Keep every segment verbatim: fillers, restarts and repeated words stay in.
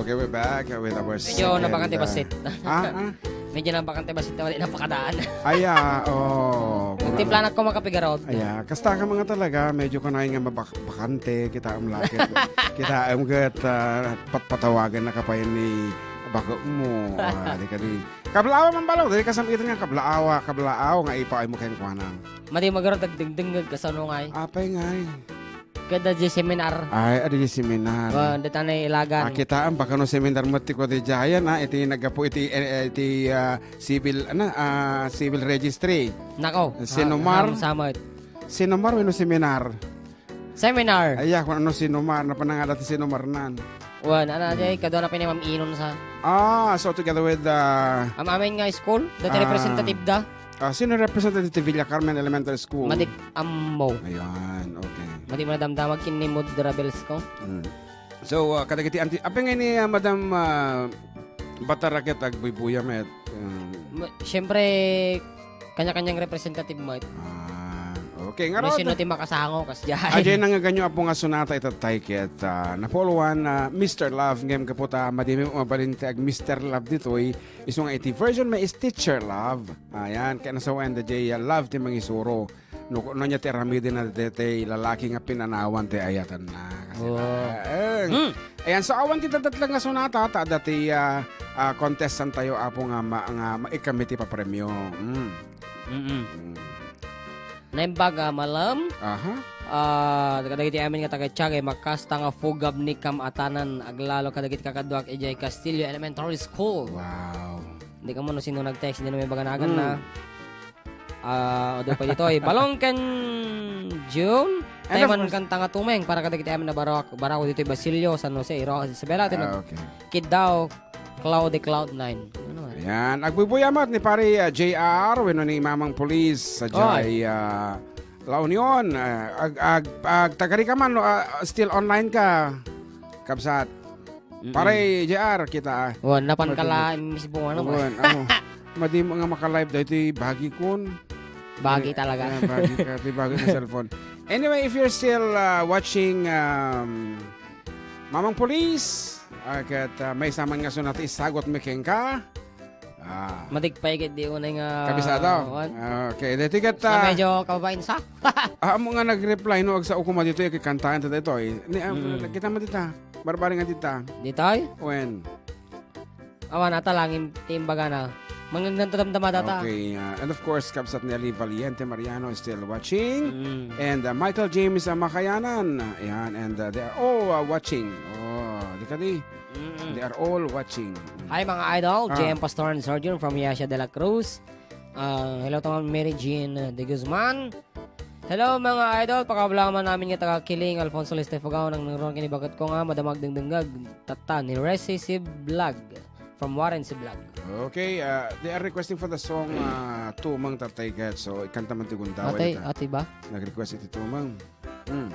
Okay, we're back with our Medyo second, nabakante uh, basit. Ah, ah? Medyo nabakante basit na wala napakadaan. Aya, oh, Nagtimpla na ko makapigarod. Aya, kasta ka mga talaga, medyo kanay nga mabak-, bakante, kita am lakit. Kita am ket, ah, patpatawagan na kapayan ni baka mo. Ah, di ka di. Kablaawa man balo, di ka samit nga kablaawa, kablaaw nga ipaay mo kayang kuana. Madi magarod agdengdengngeg kasano ngay? Apay ngay? Kada di seminar. Ay, adi di seminar. Oh, dita na ilagan. Ah, kitaan, baka no seminar mo ti ko di jayan, ah, iti naggapu iti, eh, eh, iti, ah, civil, ano, ah, civil registry. Nako. Sinomar? Ah, ah, samot. Sinomar wenno seminar? Seminar. Ay, ya, kung ano sinomar, napanangada ti sinomar nan. Wan, ana, di, kadua na pinimam-inon sa. Ah, so together with, ah, Am-, amin nga school, dati ah, representative da. Ah, sino representative ti Villa Carmen Elementary School? Madi ammo. Ayan, okay. Madi mo nadamdamag kin ni Mudra Bells ko. Mm. So, ah, kadagiti anti-, apay nga ni, ah, Madam, ah, Bataraket agbuybuya met. Um, Ma-, siyempre, kanya-kanyang representative met. Ah, okay. Nga Kung raw, sino ti makasango, kas diay. Ajay nangaganyo apo nga sonata ita tay ket, ah, napuluan, ah, Mister Love, ngem gapu ta, madimi mabalin ti ag Mister Love ditoy, isu nga iti version may is Teacher Love. Ayan, kaya nasawayan da jay, ah, love ti mangisuro. No, no, nya ti aramiden na daytoy lalaki nga pinanawan ti ayatenna. Kasi Oh. na, eh. Hmm. Ayan, so awan ti dadatlag nga sonata, ta adda ti, ah, ah, contestant tayo, apo, nga ma-, nga maikami ti papremyo. Mm. Mm-mm. Mm. Naimbag, ah, malam. Aha. Ah, kadagiti amin nga taga Tiagay, makasta nga fugab ni Kam Atanan, aglalo kadagiti kakaduak idiay Castillo Elementary School. Wow. Di ka mo no sino nag-text, di na may baganagan Mm. na. Ah, adu pa ditoy. Balong ken June. And of Tayo man course kanta nga tumeng para kadagiti amin na Barako, Barako ditoy Basilio, San Jose, Iroa, Isabela, iti Ah, nag-, okay. Kiddaw, Cloudy Cloud Nine. Ano nga? Ayan. Agbuybuya met ni Pare, ah, J R, wenno ni Mamang Police, sa Oy. Jay, ah, La Union. Ah, ag-, ag-, ag-, tagari ka man, no? Ah, still online ka, kabsat. Mm-mm. Pare, J R, kita, ah. Wan, napan ka Madi-, la, mismo, ano, wan, amo. Madi mo nga maka-live dahil iti bagi kun. Bagi Eh, talaga. Eh, bagi ka, iti bagi nga cellphone. Anyway, if you're still, uh, watching, um, Mamang Police, ah, ket, ah, maysa man nga sunat isagot mi kenka. Ah. Madigpay ket di unay nga Kabisado? Wan. Ah, okay. Dahil ket, Sa ah, medyo kababain sa. Ah, amo nga nag-reply, no, agsa ukuma dito, ikikantaan ta dito, eh. Ni, ah, Mm. kita mo dita. Barbari nga dita. Ditoy? When? Awan, ata lang, im-, ti imbaga na. Mangagnan ta damdama data. Okay, uh, and of course, kabsat ni Ali Valiente Mariano is still watching. Mm. And, uh, Michael James, uh, Makayanan. Ayan, and, uh, they are all, uh, watching. Oh, di ka di? Mm-mm. They are all watching. Hi, mga idol. Ah. J M Pastor and Sergeant from Yasha de la Cruz. Ah, hello to Ma'am Mary Jean de Guzman. Hello, mga idol. Pakablangan namin nga taga Kiling, Alfonso Listefugao, nang nangron kini baket ko nga madamag dengdengag. Tatta, ni Resi Siblag from Warren Siblag. Okay, uh, they are requesting for the song, uh, Tumang Tatay Gat. So, ikanta man ti gundaway Ate, ita. Ate ba? Nag-request iti Tumang. Hmm.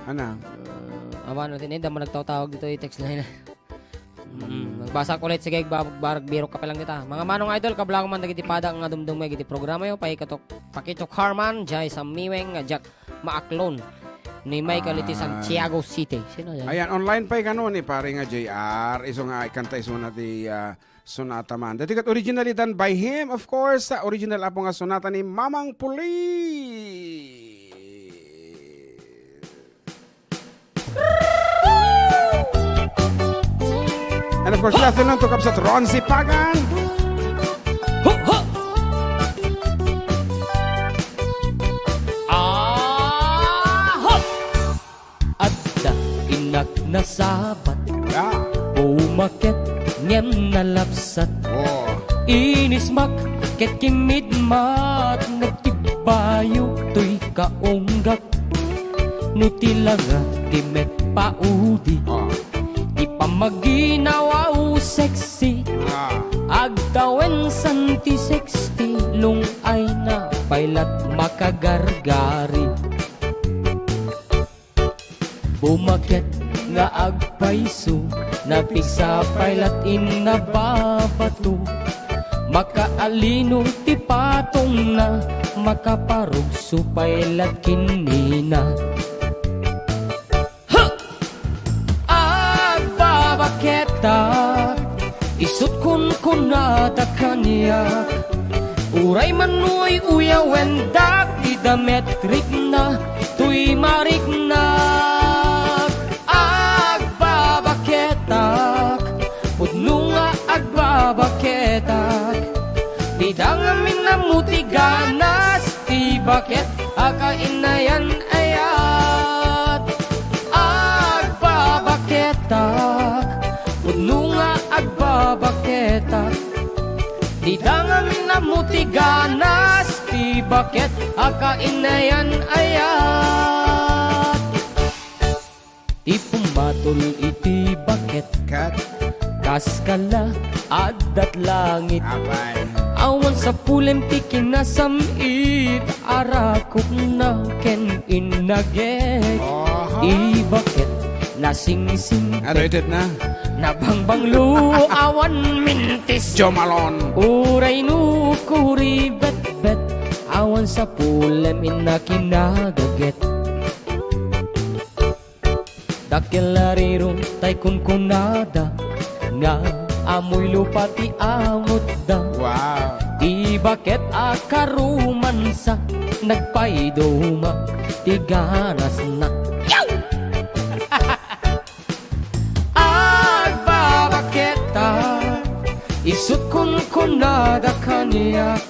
Ana? Uh, awan, tinida mo nagtawtawag dito, i-text line. Mm, magbasa ko ulit, sige, ba-, barag biro ka pa lang kita. Mga manong idol, kablangan man dagiti pada nga dumdumngeg iti programa yo, pakito-, pakito Carman, Jai Samiweng, Jack Maaklon, ni Michael iti Ay. Santiago City. Sino yan? Ayan, online pay kano ni pare nga J R, isu nga ikanta isuna ti, ah, sonata man. Dati ket originally done by him, of course, sa original apo nga sonata ni Mamang Puli. And of course, nothing lang to Kabsat Ron Zipagan. Ho, ho! Ah, ho! Adda innak nasabat. Yeah. Bumaket ngem nalabsat. Oh. Inismak ket kimmidmat, nagtigbayo toy kaunggak. No ti langa ti met paudi, ah, ti pamaginawaw sexy. Ah. Agtawen san ti sexty, lung-ay na pay lat makagargari. Bumaket nga agpayso, napigsa pay lat inna babato. Makaalino ti patongna, makaparugso pay lat kinina. Ha! Nada kaniak, uray man no uyawendak ti dametrikna, toy mariknak. Agbabaketak, pudno nga agbabaketak, dida ngamin ammo ti ganas ti baket a kainayan-ayat. Agbabaketak, pudno nga agbabaketak, dida ngamin ammo ti ganas ti baket a kainayan-ayat. Ti pummatol iti baket, kat, kas kala, addat langit. Apay. Awan sapulem ti kinasam-it, arakopna ken innagek. Oho. Ti baket, nasingsing. Ano itit na? Nabangbanglo, awan mintis. Jomalon. Uray no kuribetbet, awan sapulem inna kinagaget. Dakkel a rirong tay kunkunada nga ammoy lupa ti angutda. Wow. Ti baket a karumansa, nagpaiduma ti ganasna. Yow! Agbabaketak, isut' kunkunada kaniak.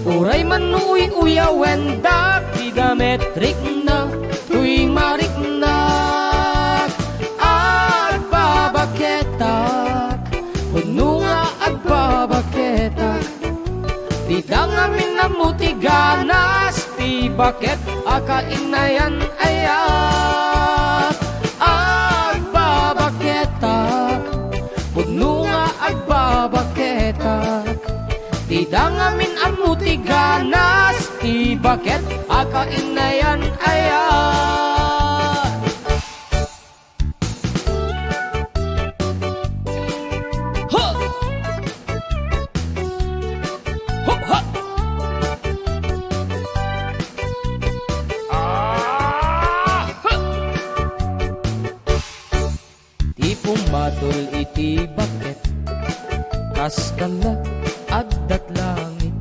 Uray man no uyawendak ti dametrikna, toy mariknak. Agbabaketak, pudno nga agbabaketak, dida ngamin ammo ti ganas ti baket a kainayan-ayat. Agbabaketak, pudno nga agbabaketak, dida ngamin ammo ti ganas ti baket a kainayan-ayat. Ha! Hup, ha! Ah! Ha! Ti pummatol iti baket, kas kala, addat langit.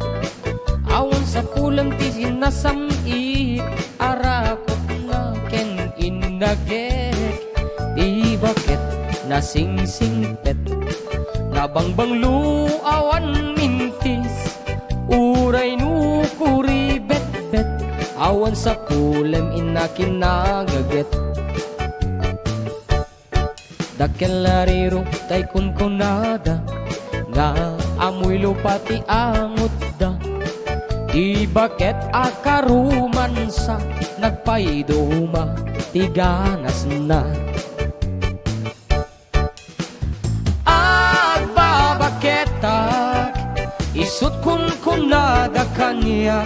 Awan sapulem ti sinasam-it, arakopna ken innagek. Ti baket, nasingsingpet, nabangbanglo, awan mintis. Uray no kuribetbet, awan sapulem inna kinagaget. Dakkel a rirong tay kunkunada nga ammoy lupa ti angutda. Ti baket a karumansa, nagpaiduma ti ganasna. Agbabaketak, isut' kunkunada kaniak.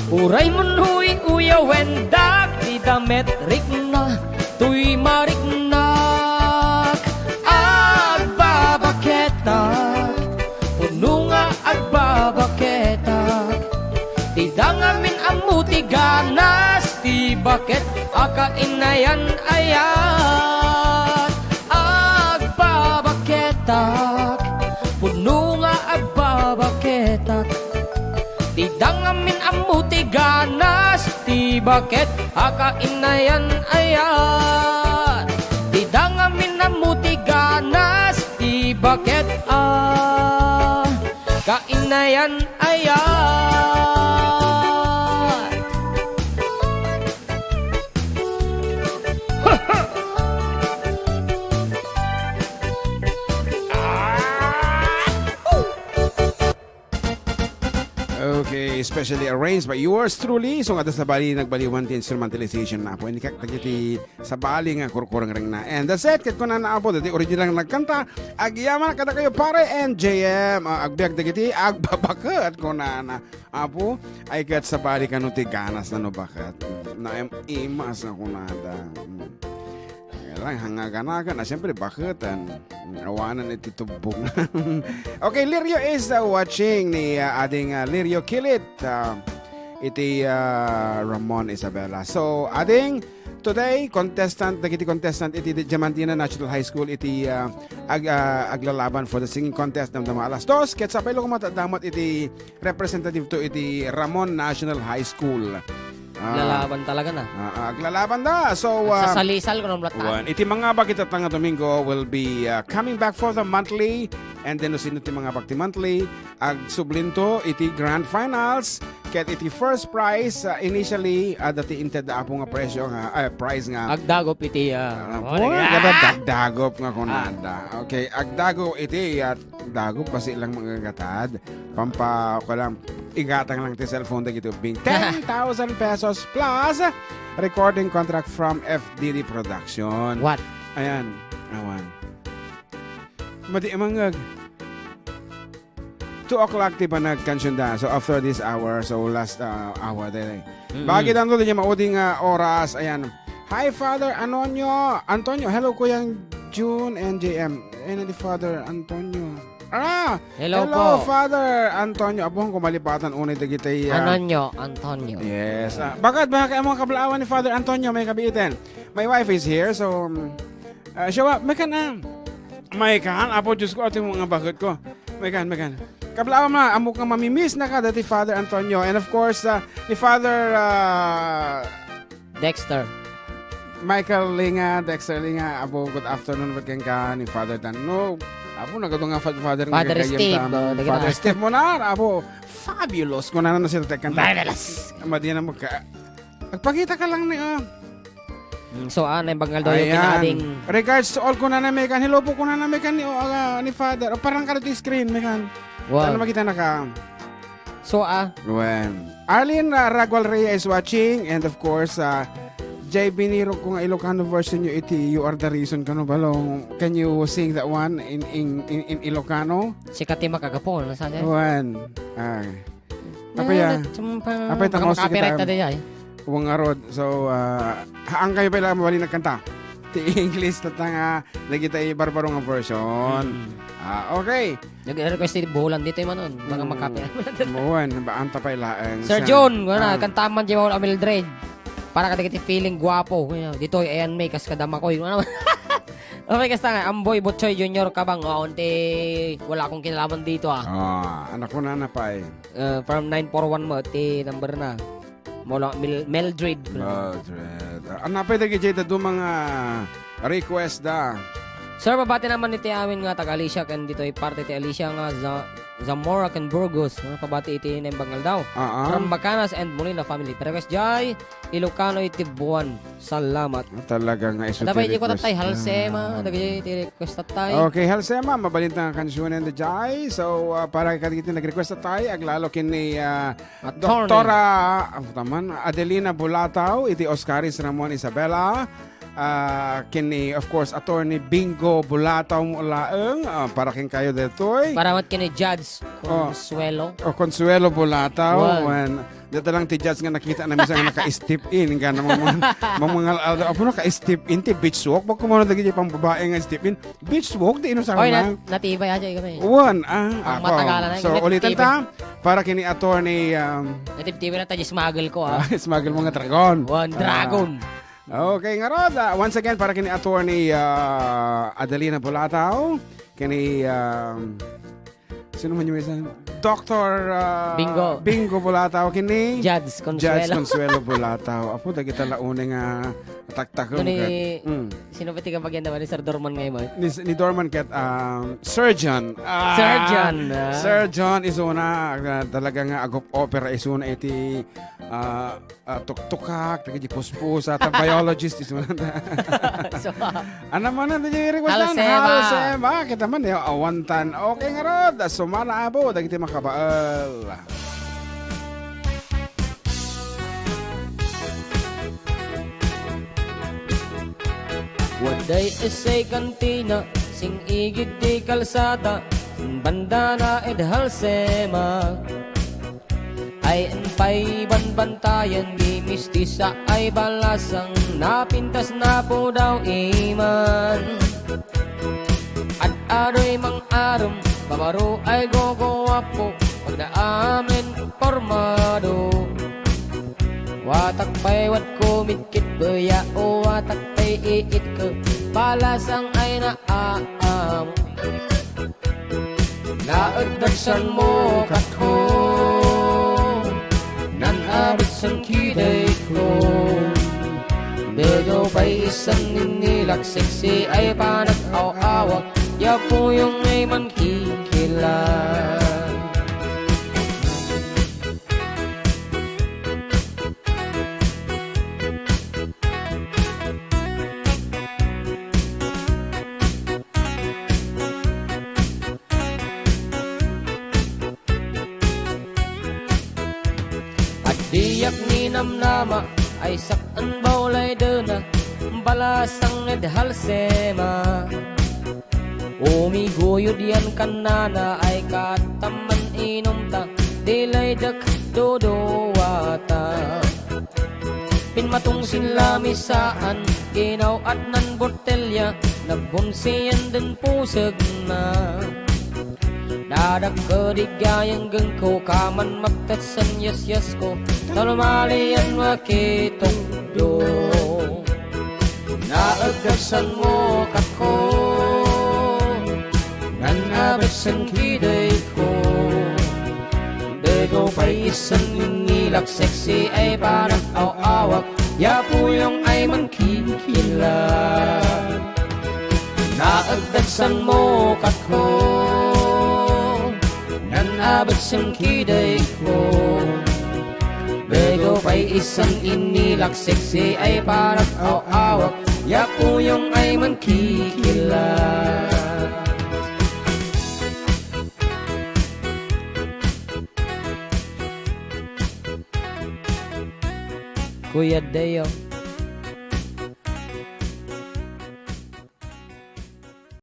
Uray man no uyawendak ti dametrikna, toy mariknak. Agbabaketak, pudno nga agbabaketak, dida ngamin ammo ti ganas ti baket a kainayan-ayat. Agbabaketak, pudno nga agbabaketak, dida ngamin ammo ti ganas ti baket a kainayan-ayat. Dida ngamin ammo ti ganas ti baket a kainayan-ayat. Okay, specially arranged by yours truly. So, nga sabali, nagbaliwan ti instrumentalization na po. Inikak dagiti sabali nga kurkurengrengna. And that's it. Ket kunana, Apo, dati original nga nagkanta. Agyamanak kadakayo, pare, and J M. Ah, agbiag dagiti agbabaket, kunana. Apo, ay ket sabali kano ti ganas na no baket. Naem-imas nga kunada. Mm. Kaya lang, hangaganagan na, siyempre, baketen. Awanan iti tubbog. Okay, Lirio is, uh, watching ni, uh, ading, uh, Lirio Kilit, uh, iti, uh, Ramon Isabela. So, ading, today, contestant, dagiti contestant iti Diamantina National High School iti, ah, ag-, ah, aglalaban for the singing contest, damdama alas dos, ket sapay la koma ta adda met iti representative to iti Ramon National High School. Ah, Lalaban talaga na. Ah, ah, aglalaban da. So, ah, Sasalisal ko nung latta. Iti mangabak iti datang nga Domingo will be, ah, coming back for the monthly. And then, no sino ti mangabak ti monthly, agsublinto iti grand finals. Ket iti first prize, ah, initially, ah, dati inted apo nga presyo nga, eh, prize nga. Agdagop iti, ah, Ah, oh, boy, ah! Kada dagdagop nga kunada. Ah. Okay, agdagop iti, ah, dagop, basi lang mangagatad. Pampa-, ko lang, igatang lang ti cellphone dagiti ubbing. Ten thousand pesos plus recording contract from F D D Production. What? Ayan, awan. Madi amangag. Two o'clock ti panagkansionda. So, after this hour, so last, uh, hour, dai. Mm-mm. Bagi danto, di niya maudi nga oras. Ayan. Hi, Father Anonio. Antonio, hello, Kuyang June and J M. Ayan, di Father Antonio. Ah! Hello Hello, po. Father Antonio. Abuhan ko malipatan unay dagiti, ah, Anonio, Antonio. Yes. Ah, bakit, bakit ang mga kablaawan ni Father Antonio may kabiiten? My wife is here, so, um, ah, siya, wa-, may kan, ah. May kan, apo, Diyos ko, ati mo nga bakit ko. May kan, may kan. Kablaawan na, amok nga mamimiss na ka, dati Father Antonio. And of course, ah, ni Father, ah, Dexter. Michael Linga, Dexter Linga, abo, good afternoon, ba't kang ka ni Father Dan? No, abo, nagado nga fa-, Father nga Father gagayam Steve, ta, oh, dagita. Father Steve mo na, abo, fabulous, kung ano na sila tekan ta. Marvelous. Madi na magka-, magpakita ka lang ni, oh. Mm, so, ah, naimbag nga daw yung Ayan. Kinading Regards to all, kung ano may kan, hello po, kung ano may kan ni, oh, ah, ni Father. O, parang ka dito yung screen, may kan. Wow. Saan makita na ka? So, ah. Gwen. Arlene, uh, Ragual Rhea is watching. And of course, uh, J B Niro, kung Ilocano version nyo iti You Are the Reason, kano balong? Can you sing that one in, in, in, in Ilocano? Sika ti makagapo, no, saan yan? Gwen. Ah. Apay, ah. Apay, ta, baka makapirate ta diay. Wang arod. So, ah, haan kayo pala mabali nagkanta. Ti English, tata nga, lagi tayo barbaro nga version. Mm. Ah, okay. Nag-request ti bulan dito yung manon. Mga Mm. makapirate. Buwan, ba, ang tapay laeng Sir sa John, wala na, Ah. kantahan man di mawala Mildred. Para kadagiti feeling guwapo. Dito, ayan, may kas kadama ko. Yung ano. Okay, kasta nga, Amboy Butchoy Junior Kabang. Oh, unti, wala akong kinalaman dito, ah. Ah, anak ko na na pa eh. Uh, from nine four one mo, ti number na. Molo, Mil-, Mildred. Mildred. Ah, napay dagiti daduma nga request da. Sir, mabati naman iti amin nga taga Alicia, ken ditoy parte ti Alicia nga Za-, Zamora ken Burgos. Nga pabati iti naimbag nga aldaw. Ah, ah. From Bacanas and Molina family. Request jay, Ilocano iti buwan. Salamat. Ah, talaga nga isu Ada ti pa iti request. Ko tattay, Halsema. Ah. Dagiti ti request tattay. Okay, Halsema, mabalin ta nga kansionen da jay. So, ah, para kadagiti nag-request tattay, aglalo ken ni, ah, Attorney. Doktora, ah, taman, Adelina Bulataw, iti Oscaris Ramon Isabela, ah, ken ni, of course, Attorney Bingo Bulataw mo laeng, ah, para ken kayo detoy. Para met ken ni Judge Oh. Consuelo. Oh, Consuelo Bulataw, Wan. Wan. Dito lang ti Judge nga nakita na minsan nga naka-step in, nga naman mga, mga, mga, apo, naka-step in, ti beach walk, bako mo na dagiti pang babae nga step in, beach walk, di inusar Oy, na. Nat-, natibay aja kami. Wan, ah, Ang ako. Matagalan na, So, ingat ulitin TV. Ta, para kini attorney, um, Natib-, TV na tayo, smuggle ko, ah. Ah, smuggle mo nga dragon. One Ah. Dragon. Okay, nga rod, ah, once again, para kini attorney, ah, Adelina Bulataw, kini, um, sino man yung isa? Doktor, ah, Bingo. Bingo Bulataw, kini Judge Consuelo. Judge Consuelo Bulataw. Apo, dagita launay nga taktakam Ito ni, kat-, mm. Sino ba tiga bagyan naman ni Sir Dorman ngayon, Mark? Ni, ni Dorman kat, um, surgeon. Ah, Surgeon, ah. Surgeon is una, ah, talaga nga agop opera is una iti, ah, ah, tuktukak, dagiti puspusa, ta biologist is una. So, ah, Ano man ang dili request dan? Halsema. Halsema. Kita man, eh, awantan. Okay nga rod. Sumala abo, dagiti makabaal. Waday essay kantina, sing igid di kalsada, bandana ed Halsema. Ay, pay banbantayan di mistisa ay balasang napintas na pudaw iman. Ad-adoy mang-arum, babaro ay gogowapo, pagdaamen pormado. Watak pay wadko mitkit beya, o watak pay iitko, palasang ay naaam. Naagdagsanmo katko, nan-abetsen kidayko. Begaw pay isan ninilaksiksi ay panag-aw-awak, ya puyong ay mankikila. Agdiak ninamnama ay sak-en bawlay dena, balasang ed halsema. Umiguyod yan kannana ay katamman inumta, di laydek duduwata. Pinmatungsin lamisaan, ginaw-at nan botelya, nagbunsiyan den pusegna. Nadakkel di gayanggengko, kaman maptetsen yasyasko, ta lumalian makitukdo. Naagdagsanmo katko, nan-abetsen kidayko. Begaw pay isan ninilaksiksi ay panag-aw-awak, ya puyong ay mankikila. Naagdagsanmo katko, nan-abetsen kidayko. Begaw pay isan ninilaksiksi ay panag-aw-awak, ya puyong ay mankikila. Kuya Deo.